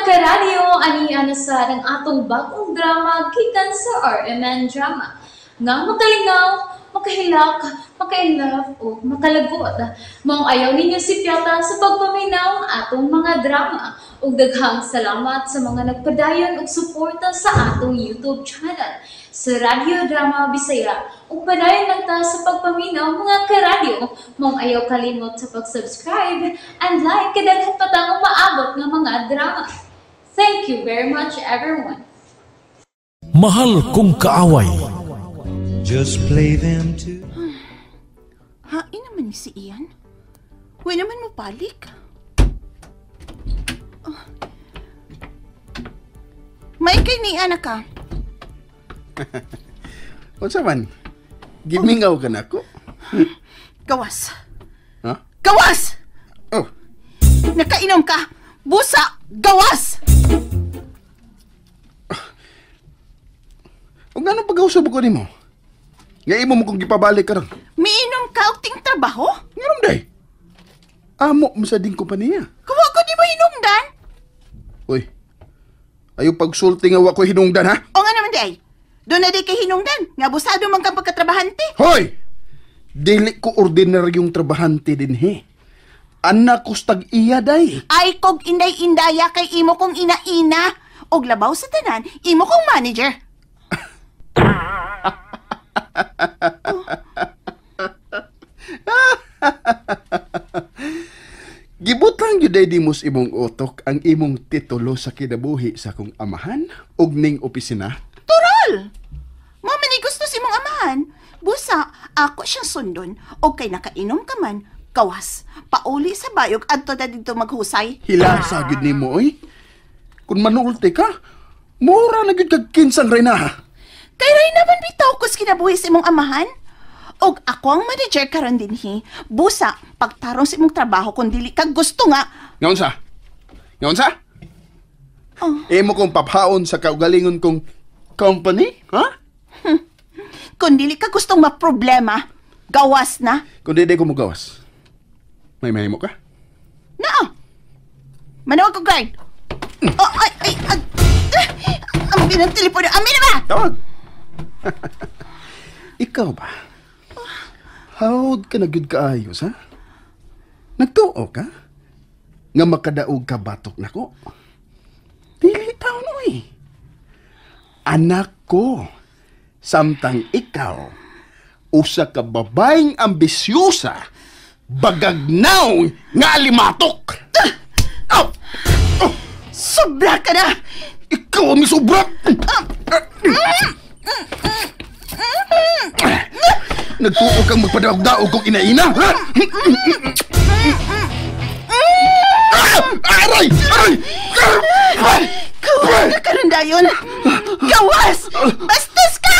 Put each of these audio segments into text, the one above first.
Karadyo, ani na sa ang atong bagong drama gikan sa RMN Drama. Nga makalingaw, makahilak, makainlove o makalagot. Maong ayaw ninyo sipyata sa pagpaminaw ang atong mga drama. Ug daghang salamat sa mga nagpadayon og suporta sa atong YouTube channel sa Radyo Drama Bisaya. Ug padayon lang ta sa pagpaminaw, mga karadyo. Maong ayaw kalimot sa pag-subscribe and like kay daghan pa tang umaabot nga mga drama. Thank you very much, everyone. Mahal Kong Kaaway. Just play them to Hain naman ni si Ian. Huwag naman mo palik. Oh. May kay ni anak ka. Unsa man? Gimingaw ka na ko? Gawas. Ha? Gawas! Oh, Nakainom ka! Busa! Gawas! ug nganong pag-usab ko nimo? Nga imo mo kong gipabalik karon. Miinom ka og ting trabaho? Nganom day? Amo mo sa ding kompanya. Kuha ko di mo hinungdan? Uy. Ayaw pagsulti nga wa ko hinungdan ha? O nga naman di ay. Doon na di kay hinungdan. Nga abusado man kang pagkatrabahante. Hoy! Dili ko ordinaryong trabahante dinhi. Anak ko sa tag-iya day. Ay kog inday-indaya kay imo kong ina-ina. Og labaw sa tanan, imo kong manager. Gibutang gyud day dimos imong utok ang imong titulo sa kinabuhi sa akong amahan ug ning opisina. Turol! Mo man ni gusto si imong amahan. Busa, ako siyang sundon. O kay nakainom ka man, gawas. Pauli sa bayog adto na dito maghusay. Hilasa gyud nimo oy. Kung manulti ka, mura na gyud kag kinsang reyna. Kay ray naman bitaw kus kinabuhi sa imong amahan. Og ako ang manager karon dinhi. Busa, pagtarong sa imong trabaho kung dili ka gusto nga. Ngaunsa? Ngaunsa? Oh. Imo kong paphaon sa kaugalingon kong company, ha? Kung dili ka gustong maproblema, gawas na. Kung di ko mogawas. May mahimo ka? Naa. Manawag ko guard. Oh, ay, ay, ay. Amin ang telepono. Amin na ba? Tawag. Ikaw ba? How'd ka na gyud kaayos, ha? Nagtuo ka? Nga makadaog ka batok nako? Dili taon, oy. Anak ko, samtang ikaw, usa ka babaeng ambisyosa, bagagnaw nga alimatok. Oh! Oh! Sobra ka na! Ikaw ang misobra! Nagtuo kang magpadaog-daog kong inaina, ha? Aray! Aray! Gawas na karon dayon! Gawas! Bastos ka!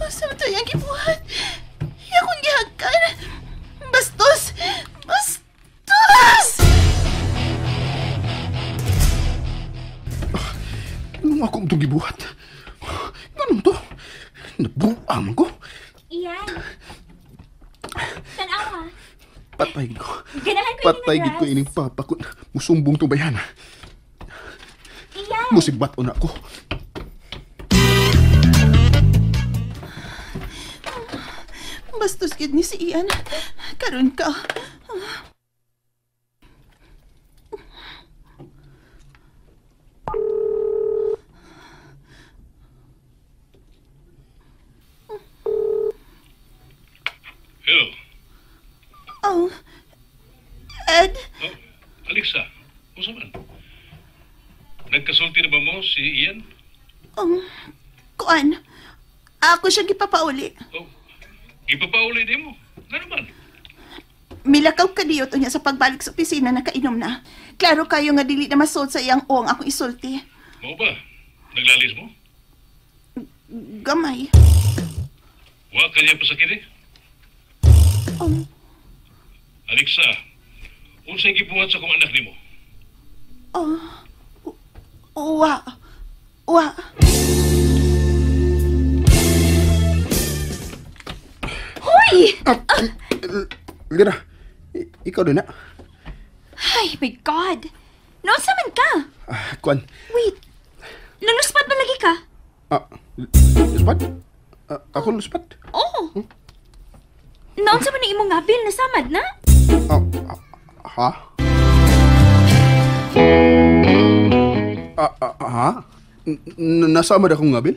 Asa man to iyang gibuhat? Iya kong gihagkan. Bastos! Bastos! Anong akong itong gibuhat? Ganun to? Nabuang man ko. Ian. Tanawa. Patay ko. Ganahan ko Patay ining gid ko dress. ining papa ko. Musumbong tong bayana. Ian. Musibat una ko. Bastos gid ni si Ian. Karon ka. Hello. Oh. Ed, Oh, Alexa, unsa man? Nagkasulti na ba mo si Ian? Kuan. Ako siya gipapauli. Oh, gipapauli di mo. Nga naman. Milakaw ka diyo to niya sa pagbalik sa opisina nakainom na. Klaro kayo nga dili na masud sa iyang ong akong isulti. Mao ba? Naglalis mo? Gamay. Wa ka niya pasakit eh? Oh, Alexa, unsay gibuhat sa akong anak nimo? oh. Wa. Wa. Hoy! Lira, Ikaw doon na. Ay, my God. Noon sa man ka? Kuan. Wait. Nangluspat ba lagi ka? Luspat? Ako luspat? Oo. Oh. Noon sa man ang imong ngabil, nasamad na? Ha? Ha? Nasamad akong ngabil?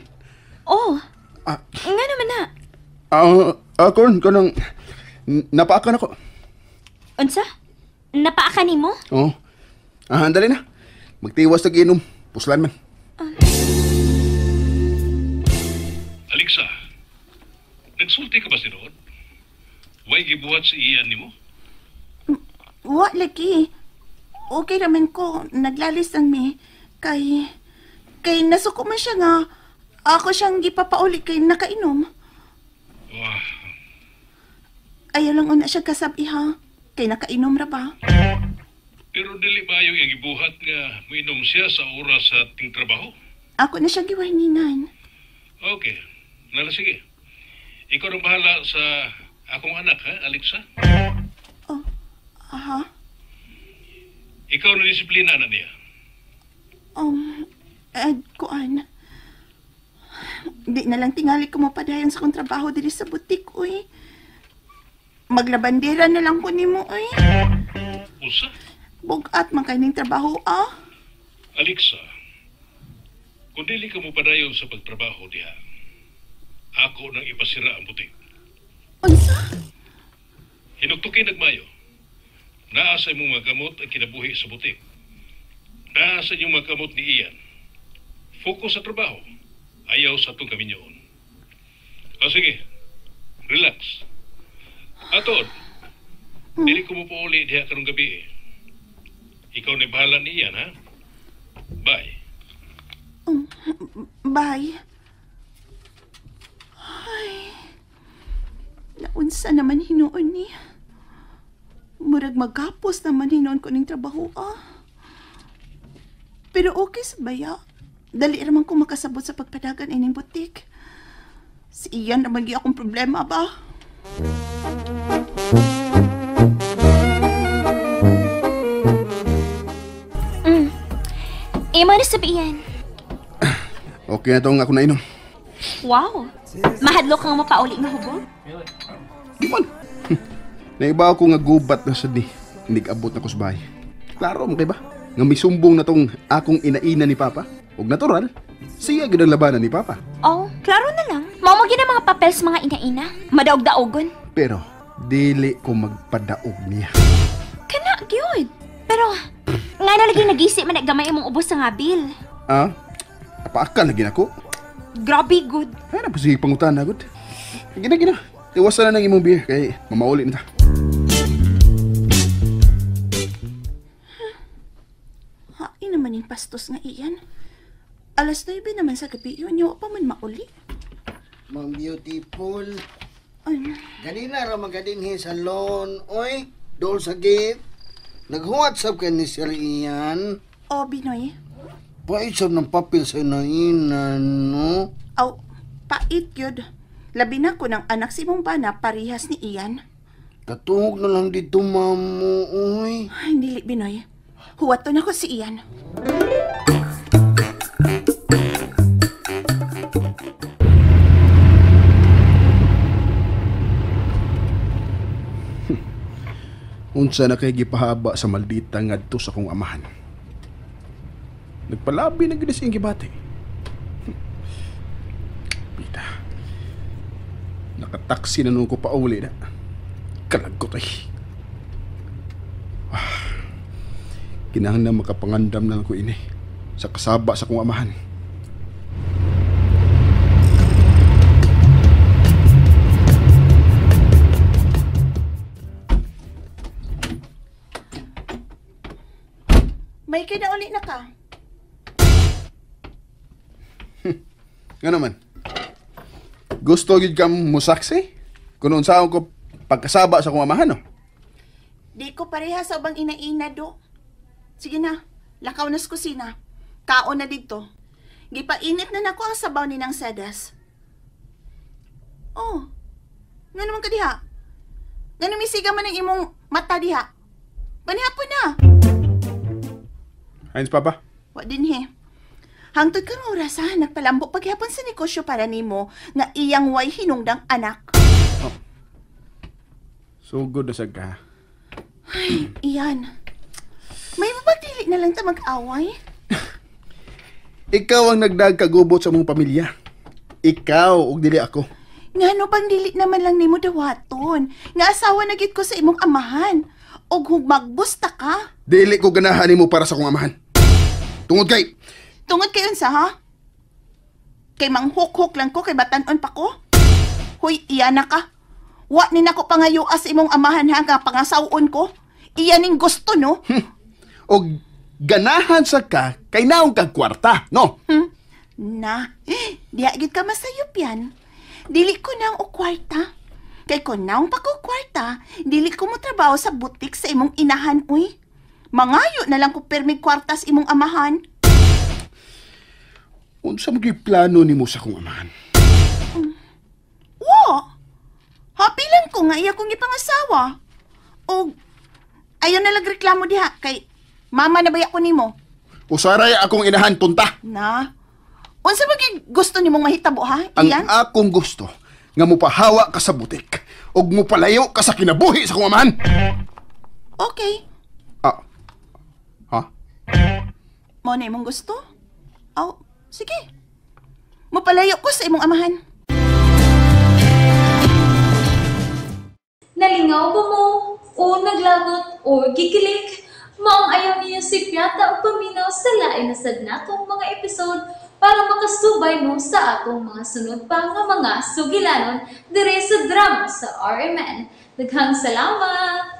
Oo. Nga naman na. Ako, kanang napaakan ako. Unsa? Napaakan nimo? Oo. Dali na. Magtiwas na giinom. Puslan man. Alexa, nagsulti ka ba si Rod? Way gibuhat si Ian nimo? Wa lagi. Okay raman ko. Naglalis lang mi. Kay nasuko man siya nga. Ako siyang gipapauli kay nakainom. Wah. Ayaw lang una siya kasabi ha. Kay nakainom ra ba? Pero dili ba yung gibuhat nga mainom siya sa oras sa tingtrabaho? Ako na siya giwarningan. Okay. Nala, sige. Ikaw ang bahala sa akong anak, ha, Alexa? Oh, aha. Ikaw na disiplina na niya. Kuan. Di na lang tingali ko mapadayon sa akong trabaho diri sa butik, uy. Maglabandera na lang ko nimo, uy. Usa? Bugat man kay ning trabaho, ah. Alexa, kung dili ka mopadayon sa pagtrabaho diha, ako nang ipasira ang butik. Unsa? Hinugtukin nagmayo. Naa sa imong mga kamot ang kinabuhi sa butik. Naa sa inyong mga kamot ni Ian. Focus sa trabaho. Ayaw sa itong kaminyoon. O sige, relax. Atod, dili ko mo pauli diha karong gabi eh. Ikaw na bahala ni Ian, ha? Bye. Bye. Ay, naunsa naman hinuon ni. Murag magkapos naman hinuon ko ning trabaho, ah. Pero okay sa baya. Dali raman ko makasabot sa pagpadagan ining butik. Si Ian naman gi akong problema ba? Imo na sabihan. Okay na itong ako nainom. Wow! Mahadlok kang mapauli nga hubog? Di man. Naiba ako nga gubat na sad ni. Nigabot na ko sa bahay. Klaro mo kay ba? Nga misumbong na tong akong inaina ni Papa. Og natural, siya gid ang labanan ni Papa. Oh, klaro na lang. Mao mo gid ang mga papel sa mga inaina. Madaog-daogon. Pero dili ko magpadaog niya. Kana gyud. Pero nga na lagi nagisi man gamay imong ubos sa ngabil. Ah? Apakan lagi nako. Grabe good. Ay na sige pangutan na gud. Gina gina. Tiwasan na nang imong beer kay mamauli na ta. Hain naman yung pastos nga iyan. 9:00 naman sa gabi yun, yung pa man mauli. Ma'am Beautiful. Ay. Ganina ra magadinhi sa loan, oy. Dool sa gate. Naghuwat sab kay ni Sir Ian. Oh, Binoy. Pait sab ng papel sa inainan, no? Aw, pait yun. Labi na ko ng anak si mong bana parihas ni Ian. Katuhog na lang dito, mamo, oy. Ay, dili, Binoy. Huwaton ako si Ian. Unsa na kay gipahaba sa maldita ngadto sa kong amahan. Nagpalabi na gid sa iyang gibati. Pita. Nakataksi na nung ko pauli na. Kalagkot ay. Kinahanglan makapangandam na ko ini sa kasaba sa kong amahan. May kinauli na ka. Nga naman. Gusto gid kang musaksi? Kung unsaon ko pagkasaba sa akong amahan, no? Di ko pareha sa ubang inaina, do. Sige na, lakaw na sa kusina. Kaon na dito. Gipainit na nako ang sabaw ni nang sedas. Oh, nga naman ka diha? Nga numisiga man ang imong mata diha? Panihapon na. Ayun, Papa. Wa din he. Hangtod karong oras ha, nagpalambo paghapon sa negosyo para nimo nga iyang way hinungdang anak. Sugod na sad ka. Ay, iyan. May mapagdili na lang ta mag-away. Ikaw ang nagdagkagubot sa mong pamilya. Ikaw ug dili ako. Ngano bang dili naman lang nimo dawaton? Nga asawa na gid ko sa imong amahan. Og magbusta ka. Dili ko ganahan nimo para sa akong amahan. Tungod kay Tungod kay unsa ha? Kay manghukhok lang ko kay batan-on pa ko. Hoy, iya na ka. Wa ni nako pangayoa sa imong amahan ha nga pangasawon ko. Iya ning gusto no. Og ganahan sa ka kay naong kag kwarta, no? Na, diha gid ka masayop yan. Dili ko nang og kwarta. Kay kon naong pa ko kwarta, dili ko mo trabaho sa butik sa imong inahan, uy. Mangayo na lang ko pirmi kwarta sa imong amahan. Unsa man gyud plano nimo sa akong amahan? Wa. Happy lang ko nga iya kong ipangasawa. Og ayaw na lang reklamo diha kay mama na baya ko nimo. Usaray akong inahan tunta. Na. Unsa ba gyud gusto nimong mahitabo ha? Ang Iyan? akong gusto nga mopahawa ka sa butik ug mopalayo ka sa kinabuhi sa akong amahan. Okay. Ah. Ha? Mo na imong gusto? Aw, sige. Mopalayo ko sa imong amahan. Nalingaw ba mo? O naglagot o gikilig? Maong ayaw niyo si Piata o paminaw sa lain na sad natong mga episode para makasubay mo sa atong mga sunod pa nga mga sugilanon dire sa drama sa RMN. Daghang salamat!